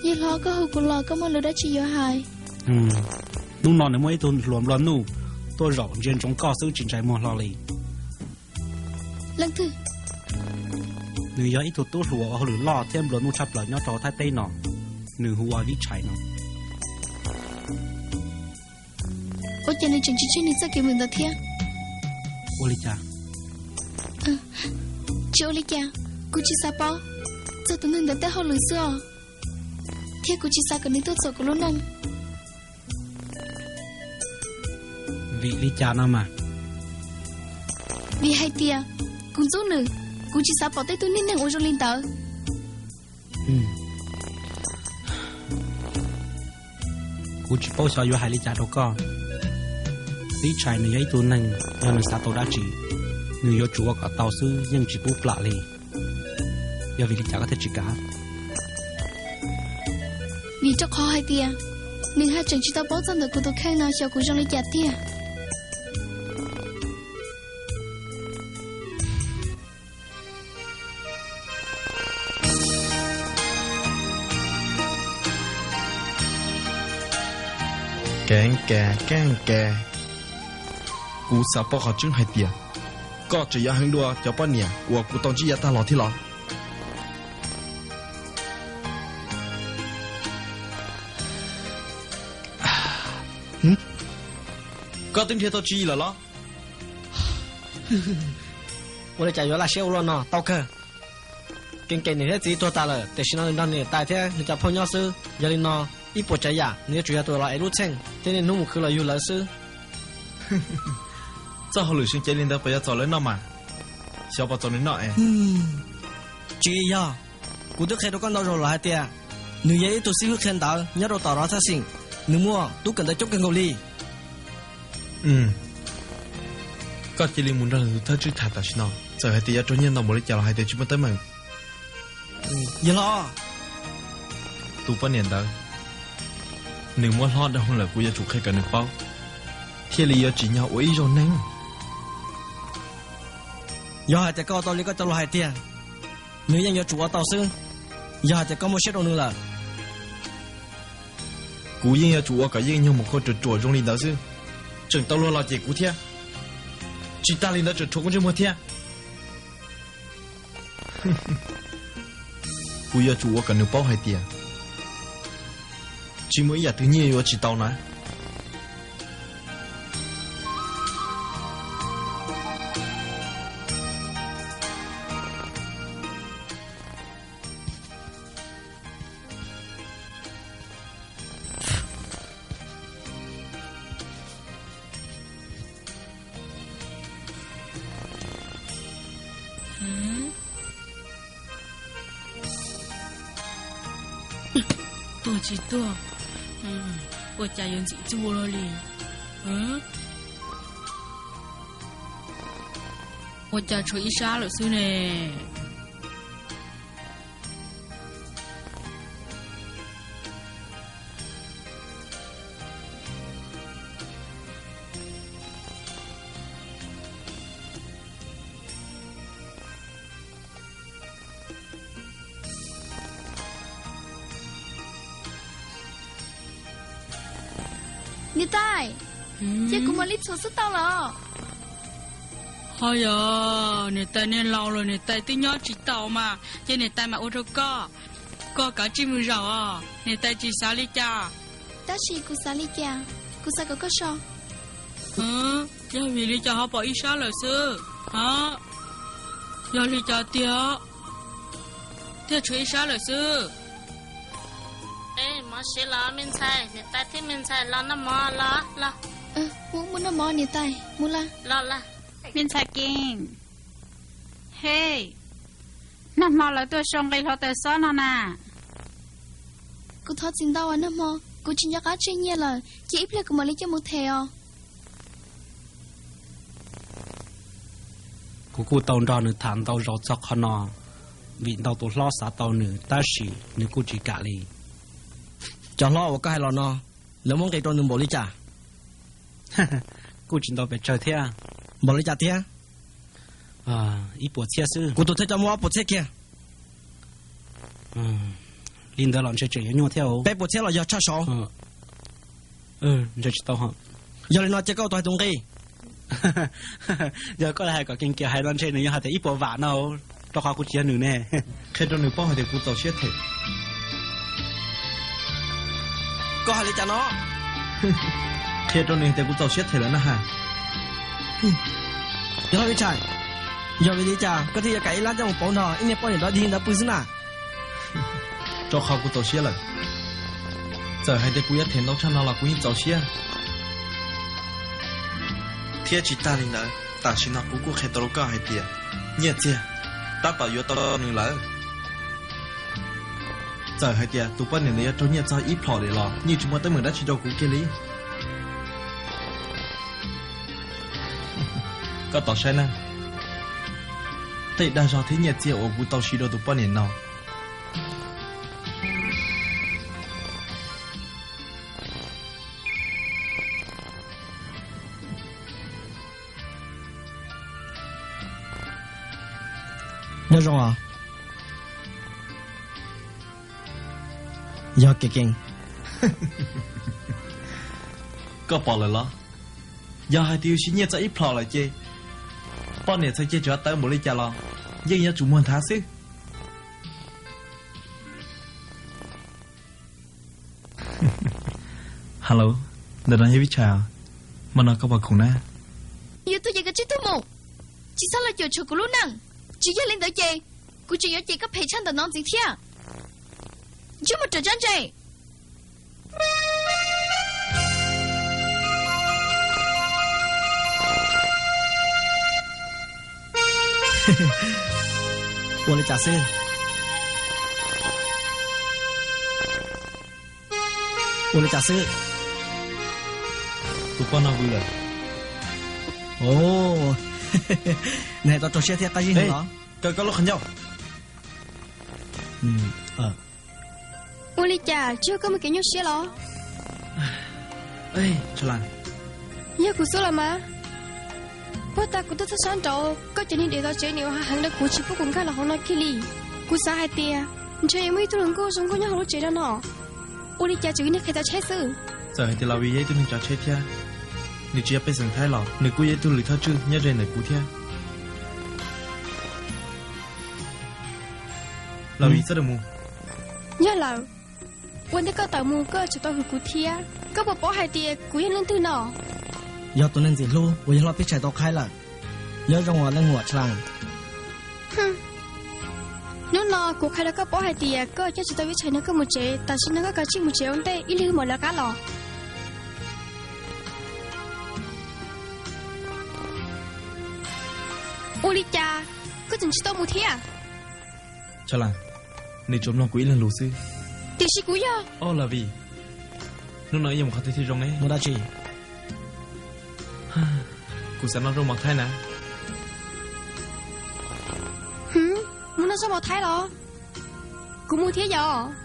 Tij hlob, koj hu kuv los koj muaj lus dab tsi yuav hais? Hnub no nws muaj ib tug hluas nplua nuj tuaj zaum ntsia ntsoov koj xwb tsis ntsais muag hlo li. Leej twg? Nws yog ib tug tub hluas ua hauj lwm loj thiab nplua nuj tshaj plaws nyob rau Thaib teb no. Nws hu ua Vib Tshais no. Ua cas nws tseem tsis tseg nws txoj kev vwm ntawd thiab? Ua li cas? Tsis ua li cas, kuv tsis xav paub. Txog tus neeg ntawd tej hauj lwm xwb os, thiab kuv tsis xav kom nws tuaj txhaum kuv lub neej. Vim li cas no mas? Vim hais tias kuv ntxub nws, kuv tsis xav pom tej tug niag neeg uas zoo li ntawd. Kuv tsis paub xyov yuav hais li cas rau koj. Vib Tshais nws yog ib tug neeg, yog nws xav tau dab tsi, nws yuav tsum ua kom tau xwb, yeej tsis pub plam li. Yog vim li cas koj thiaj tsis kam? Vim rau qhov hais tias nws haj tseem tsis tau paub txog ntawm kuv tus kheej no xyov kuv zoo li cas tiag. Keeb ke, keeb ke. Kuv xav paub qhov tseeb hais tias koj tseem yuav heev dua cov poj niam uas kuv tau ntsib yav tag los thiab los? Koj twb nrhiav tau Tsis Yis lawm los? Ua li cas yuav laj siab ua luaj no, tau kawg. Keeb ke niam thiab txiv tuag tas lawm, tiam sis no nws nrog niam tais thiab nws cov phooj nyob xwb. Yog li no, ib puas tsav yam nws yuav tsum yog tus los ev lub txheej thiab niaj hnub mus khwv los yug lawv xwb. Txoj hauj lwm seev cev li ntawd puas yuav txaus lawv noj mas? Xyov puas txaus nws noj es. Tsis yog, kuv twb qhia rau koj ntau zaus lawm hais tias nws yog ib tug xib hwb qhia ntawv nyob rau tom Rov Thaj Xeem, nws muaj tub kawm ntawv coob kawg nkaus li. Koj cia li mus nrog nws tus thawj tswj tham tam sim no, txawm hais tias yuav raug nyiaj ntau npaum li cas los hais tias tsis muaj teeb meem. Yawg hlob, tus poj niam ntawd, nws muab hlob dab lawm, kuv yuav tsum qhia kom nws paub, thiaj li yuav tsim nyog ua ib zaug neeg. Yog hais tias koj ua tau li koj cov lus hais tiag, nws yeej yuav tsum ua tau xwb, yog hais tias koj muaj siab rau nws lawm. Kuv yeej yuav tsum ua kom yeej nyuag mus khuaj ruam ruam zoo li ntawd xwb, tseem tau luag los cem kuv thiab. Tsis tag li ntawd tseem rhuav kuv ntsej muag thiab. Kuv yuav tsum ua kom nws paub hais tias tsis muaj ib yam twg nyiaj yuav tsis tau na. Tuag tsis tuag, ua cas yuav ntxim txuj luaj li? Ua cas tshuav ib sab lawm xwb ne? Niam tais, ces kuv mam li txhuam xwb tau los? Ho yog niam tais niag laus lawm, niam tais twb nyob tsis taus mas, ces niam tais mam ua rau koj, koj kav tsij mus zaum os, niam tais tsis xav li cas. Tab sis kuv xav li cas? Kuv xav kom koj so. Yog vim li cas ho pom ib sab lawm xwb? Yog li cas tiag thiaj tshuav ib sab lawm xwb? Mov siav los me ntxhais, niam tais thiab me ntxhais los noj mov los los. Mus noj mov niam tais, mus la. Los la. Me ntxhais Keeb, he, nag hmo lawv tuaj sau nqe hluav taws xob no na. Kuv thov txim ntau, nag hmo kuv tsis nco qab tseg nyiaj lawm, cia ib pliag kuv mam li coj mus them os. Kuv kuj tau nrog nws tham ntau zaus txog qhov no, vim ntau tus hlob xav tau nws tab sis nws kuj tsis kam li. Cov hlob uas koj hais los no, lawv muab nqis rau nws npaum li cas? Kuj tsis ntau pes tsawg thiab. Npaum li cas thiab? Ib puas txhiab xwb. Kuv tus thawj coj muab ob puas txhiab kiag. Li ntawd los ntshe tseem yuav nyuaj thiab. Peb puas txhiab los yog tshaj saud? Ntshe tsis tau. Yog li no cia koj tau hais tus nqi. Yog koj hais kom Kees Kiam hais no ntshe nws yuav hais tias ib puas vam no, rau qhov kuv tsis yog nws ne. Qhia rau nws paub hais tias kuv txaus siab them. Koj hais li cas no? Qhia rau nws tias kuv txaus siab them lawm na has. Yog li Vij Tshais, yog vim li cas koj thiaj yuav kam ib lab coj mus pauv nrog ib niag poj niam dog dig ntawd pw xwb na? Rau qhov kuv txaus siab lawm. Txawm hais tias kuv yuav them ntau tshaj no los kuv yeej txaus siab. Thiab tsis tag li ntawd, tam sim no kuv kuj qhia tau rau koj hais tias Nyiaj Txiag tab tom yuav tau nws lawm. Txawm hais tias tus poj niam ntawd yuav raug nyiaj txog ib plhom lawm los yeej tsis muaj teeb meem dab tsi rau kuv kiag li. Koj tos saib na, tej dag zog thiab nyiaj txiag uas kuv tau siv rau tus poj niam no. Nyob zoo os. Yog Kees Kees. Koj pom lawm los? Yog hais tias yus siv nyiaj txog ib plhom lawm ces poj niam txhais ceg tsuav tawv npaum li cas los yeej yuav tsum muag nthav xwb. Hello, ntawm no yog Vij Tshais os. Hmo no koj puas khoom na? Yus tuag ces koj tsib tug mus, tsis txhob los cuam tshuam kuv lub neej. Tsis yog li ntawd ces kuv tseem yuav cem koj phem tshaj ntawm no ntxiv thiab. Ntsej muag rawm tsab ntse. Ua li cas xwb? Ua li cas xwb? Tus poj no vwm lawm. Nws hais tau raug siab thiab qab zib heev los? Kaw koj lub qhov ncauj. Ua li cas tsis yog koj muaj kev nyuaj siab los? Yog kuv xwb los mas. Puag ta kuv twb txhawj sab nraud koj cov niag dev tov tsev nim ua hav heev rau kuv tsis pub kuv nkag los hauv no kiag li. Kuv xav hais tias ntshe yuav muaj ib tug hluas nkauj zoo nkauj nyob hauv lub tsev no no. Ua li cas tseem yog niag qhia tsav tsheb xwb? Txawm hais tias Las Vis yog ib tug neeg tsav tsheb thiab, nws tsis yog pej xeem Thaib los nws kuj yog ib tug lwm thawj tswj nyob ze ntawm kuv thiab. Las Vis, txhob mus. Yog lawm, ua ntej koj tawm mus koj tsum tau hwm kuv thiab. Koj puas paub hais tias kuv yog leej twg no? Yog tus neeg ntxim hlub uas yawg hlob Vij Tshais tau qhaib lawm. Nyob zoo os leej muam Tshaj Leej. Hnub no kuv qhia rau koj paub hais tias koj coj tsis tau Vij Tshais nrog koj mus tsev, tam sim no koj kav tsij mus tsev ua ntej ib lig mam lawv qab los. Ua li cas koj tseem tsis tau mus thiab? Tshaj Leej, nws tsuas mloog kuv ib leeg lus xwb. Tiam sis kuv yog... Au Las Vis, hnub no wb yuav mus qhov twg thiaj zoo ne? Mus dab tsi? Kuv xav noj zaub mov Thaib na. Mus noj zaub mov Thaib los? Kuv mus thiab yom.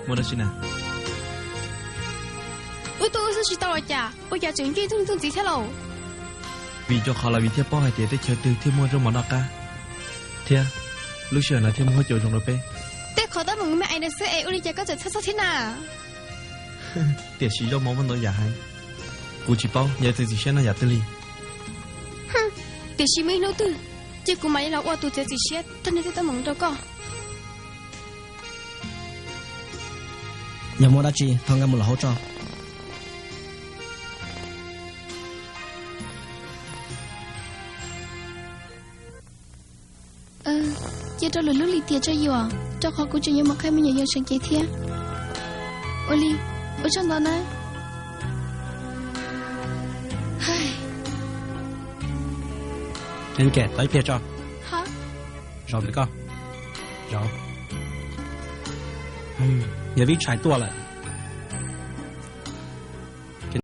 Muaj dab tsi na? Wb tuaj wb xwb tsis tau los cas, ua cas tseem nco ib tug leej tub ntxiv thiab lauj? Vim rau qhov Las Vis thiaj paub hais tias teb chaws twg thiaj muaj zaub mov noj qab, thiab lub sij hawm no thiaj muaj huab cua zoo rau peb. Tej qhov teeb meem me me ais ntawd xwb es ua li cas koj txawm txhawj txog thiab na? Tiam sis zaub mov muaj ntau yam heev, kuv tsis paub yog txiav txim siab noj yam twg li. Tiam sis muaj ib hnub twg, cia kuv mam li los ua tus txiav txim siab tag nrho tej teeb meem rau koj. Yog muaj dab tsi thov nkawd mus lawm hauv tso. Cia rau lwm lub lim tiam tso yuav, rau qhov kuv tseem yuav mus qhaib me nyuam yaus seem cev thiab. Ua li, ua tsaug ntau na. Nkem, tau ib pliag tso. Zaum ntawm koj. Zaum. Yawg Vib Tshais tuaj lawm.